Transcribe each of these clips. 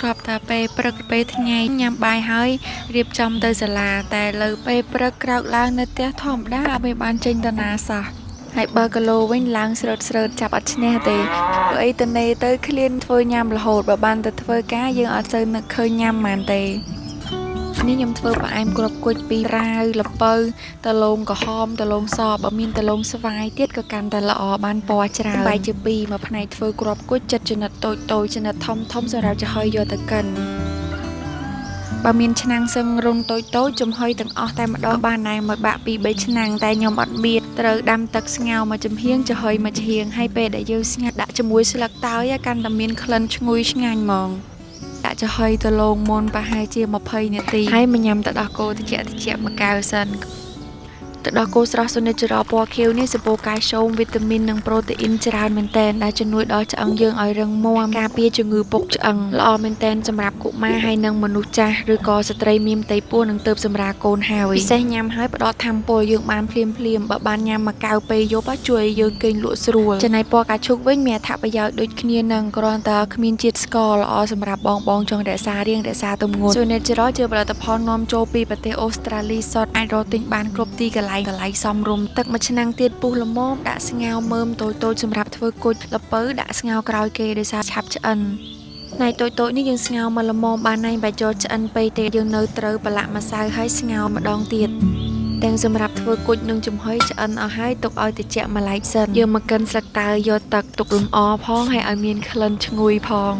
ធ្លាប់តែពេលព្រឹកពេលថ្ងៃញ៉ាំបាយហើយរៀបចំទៅសាលាតែលើពេលព្រឹកក្រោកឡើងនៅផ្ទះធម្មតាអត់មានបានចេញទៅណាសោះហើយបើគីឡូវិញឡើងស្រើតស្រើតចាប់អត់ឈ្នះទេព្រោះអីតនេទៅឃ្លានធ្វើញ៉ាំរហូតបើបានទៅធ្វើការយើងអត់សូវនឹកឃើញញ៉ាំហ្មងទេនេះខ្ញុំធ្វើផ្អែមគ្រាប់គុជពីរាវល្ពៅដលងក្រហមដលងសបើមានដលងស្វាយទៀតក៏កាន់តែល្អបានពណ៌ច្រើនបែកជាពីរមួយផ្នែកធ្វើគ្រាប់គុជចិត្តចំណិតតូចតូចចំណិតធំធំសម្រាប់ចំហុយយកទៅកិនបើមានឆ្នាំងសឹងរុនតូចតូចចំហុយទាំងអស់តែម្ដងបានដែរមួយបាក់ពីរបីឆ្នាំងតែខ្ញុំអត់មានត្រូវដាំទឹកស្ងោរមួយចំហៀងចំហុយមួយចំហៀងហើយពេលដែលយើងស្ងាត់ដាក់ជាមួយស្លឹកតើយកាន់តែមានក្លិនឈ្ងុយឆ្ងាញ់ហ្មងដាក់ចំហុយទៅលងមុនប្រហែលជា20នាទីហើយមកញ៉ាំទឹកដោះគោតិចតិចមួយកែវសិនទឹកដោះគោស្រស់សូនិចរ៉លពណ៌ខៀវនេះសម្បូរកាល់ស្យូមវីតាមីននិងប្រូតេអ៊ីនច្រើនមែនទែនដែលជំនួយដល់ឆ្អឹងយើងឲ្យរឹងមាំការពារជំងឺពុកឆ្អឹងល្អមែនទែនសម្រាប់កុមារហើយនិងមនុស្សចាស់ឬក៏ស្ត្រីមានផ្ទៃពោះនិងទើបសម្រាលកូនហើយពិសេសញ៉ាំហើយផ្ដល់ថាមពលយើងបានភ្លាមភ្លាមបើបានញ៉ាំមួយកែវពេលយប់ជួយឲ្យយើងគេងលក់ស្រួលចំណែកពណ៌កាឈូកវិញមានអត្ថប្រយោជន៍ដូចគ្នានឹងគ្រាន់តែគ្មានជាតិស្ករល្អសម្រាប់បងបងចង់រក្សារាងរក្សាទម្ងន់សូនិចរ៉លជាផលិតផលនាំចូលពីប្រទេសអូស្ត្រាលីសុទ្ធអាចរកទិញបានគ្រប់ទីកន្លែងកន្លែងសមរម្យទឹកមួយឆ្នាំងទៀតពុះល្មមដាក់ស្ងោរមើមតូចៗសម្រាប់ធ្វើគុជល្ពៅដាក់ស្ងោរក្រោយគេដោយសារឆាប់ឆ្អិនណៃតូចៗនេះយើងស្ងោរមកល្មមបានណៃបាច់ចូលឆ្អិនពេកទេយើងនៅត្រូវប្រឡាក់ម្សៅហើយស្ងោរម្ដងទៀតទាំងសម្រាប់ធ្វើគុជនិងចំហុយឆ្អិនអស់ហើយទុកឲ្យត្រជាក់មួយឡែកសិនយើងមកកិនស្លឹកតើយយកទឹកទុកលម្អផងហើយឲ្យមានក្លិនឈ្ងុយផង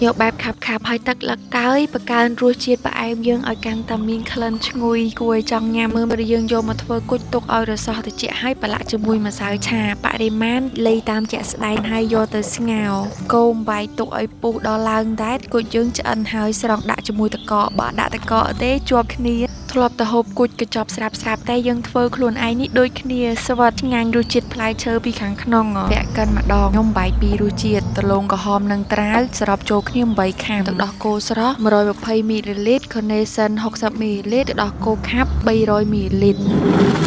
យកបែបខាប់ខាប់ហើយទឹកលឹកតើយបង្កើនរសជាតិផ្អែមយើងឲ្យកាន់តែមានក្លិនឈ្ងុយគួរឲ្យចង់ញ៉ាំមើលមកយើងយកមកធ្វើគុជទុកឲ្យរសោះត្រជាក់ហើយប្រឡាក់ជាមួយម្សៅឆាបរិមាណលៃតាមជាក់ស្ដែងហើយយកទៅស្ងោរគោមបាយទុកឲ្យពុះដល់ឡើងដែរគុជយើងឆ្អិនហើយស្រង់ដាក់ជាមួយទឹកកកបើដាក់ទឹកកកទេជាប់គ្នាធ្លាប់ទៅហូបគុជកញ្ចប់ស្រាប់ស្រាប់តែយើងធ្វើខ្លួនឯងនេះដូចគ្នាស្វិតឆ្ងាញ់រសជាតិផ្លែឈើពីខាងក្នុងវគ្គកិនម្ដងខ្ញុំបាយពីររសជាតិដលងក្រហមនិងត្រាវសរុបចូលគ្នា8ខាំទឹកដោះគោស្រស់120មីលីលីត្រ Carnation 60មីលីលីត្រទឹកដោះគោខាប់300មីលីលីត្រ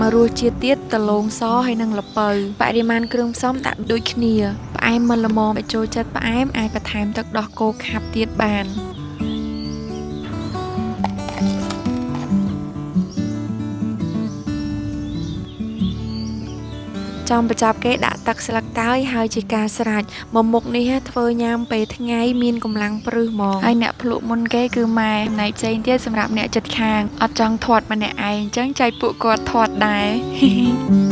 មករសជាតិទៀតដលងសហើយនិងល្ពៅបរិមាណគ្រឿងផ្សំដាក់ដូចគ្នាផ្អែមមិនល្មមឲ្យចូលចិត្តផ្អែមអាចបន្ថែមទឹកដោះគោខាប់ទៀតបានចំបញ្ចប់គេដាក់ទឹកស្លឹកតើយហើយជាការស្រេចមកមុខនេះធ្វើញ៉ាំពេលថ្ងៃមានកម្លាំងព្រឹសហ្មងហើយអ្នកភ្លក់មុនគេគឺម៉ែផ្នែកផ្សេងទៀតសម្រាប់អ្នកចិត្តខាងអត់ចង់ធាត់ម្នាក់ឯងអញ្ចឹងចែកពួកគាត់ធាត់ដែរ។